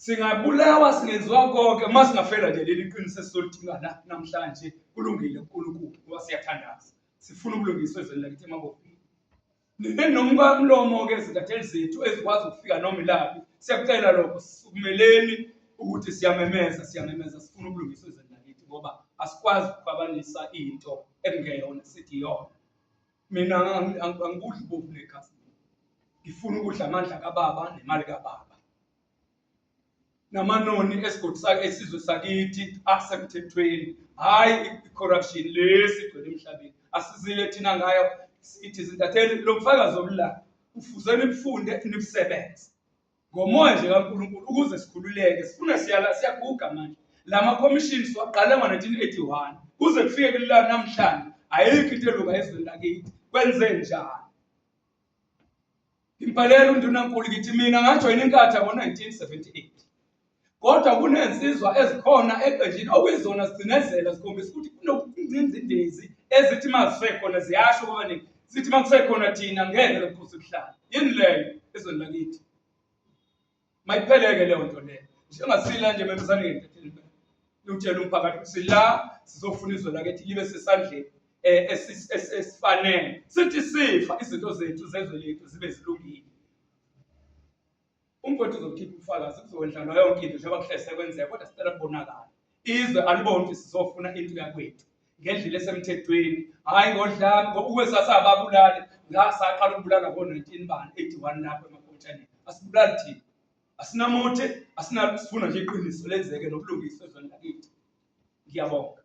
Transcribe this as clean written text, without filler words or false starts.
Singabulawa singenziwa konke uma singafela nje leli qiniso esizolidinga la namhlanje kulungile kuNkulunkulu ngoba siyathandaza. Sifuna ubulungiswa ezweni lakithi emabovini. Ninomkamlomo-ke izintatheli zethu ezikwazi ukufika noma ilaphi. Siyakucela lokho sisukumeleni ukuthi siyamemeza siyamemeza sifuna ubulungiswa ezweni lakithi ngoba asikwazi ukukhwabanisa into ekungeyona sithi iyona. Mina angikudli ubovu negazi. Ngifuna ukudla amandla kababa nemali kababa. Namanoni esigodi sakhe esizwe sakithi asemthethweni, hhayi i-corruption lesi igcwele emhlabeni. Asizile thina ngayo sithi izintatheli lo bufakazi obula kufuze nibufunde nibusebenze ngomoya nje kaNkulunkulu ukuze sikhululeke. Sifuna siyala siyaguga manje. La makhomishini siwaqale ngo-1981 kuze kufike kulila namhlanje ayikho into elunga ezweni lakithi. Kwenze njani? Ngibhalela undunankulu ngithi mina ngajoyina inkatha ngo-1978 kodwa kunensizwa ezikhona eqenjini okuyizona zigcinezela zikhombisa ukuthi kunokuncinzindezi ezithi uma zisekhona ziyasho kwabaningi zithi uma kusekhona thina ngeke lokhu kuhlala yini leyo ezweni lakithi Mayipheleke leyo nto leyo. Njengasila nje memezane ngentatheli niwutshele umphakathi ukuthi la sizofuna izwe lakithi libe sesandleni eh, esifanele. Sithi sifa izinto zethu zezwe lethu zibe zilungile. Umfowethu uzokhipha ubufakazi kuzokwendlalwa yonke into njengoba kuhlezi sekwenzeka kodwa sicela kubonakale. Izwe aliboni ukuthi sizofuna into yakwethu ngendlela esemthethweni, hhayi ngodlame ngoba ukube sasababulali ngasaqala ukubulala ngo-19 bani 81 lapho emakhomitshaneni. Asibulali thina, asinamuthi, asinalo, sifuna nje iqiniso lenzeke nobulungiswa ezweni lakithi. Ngiyabonga.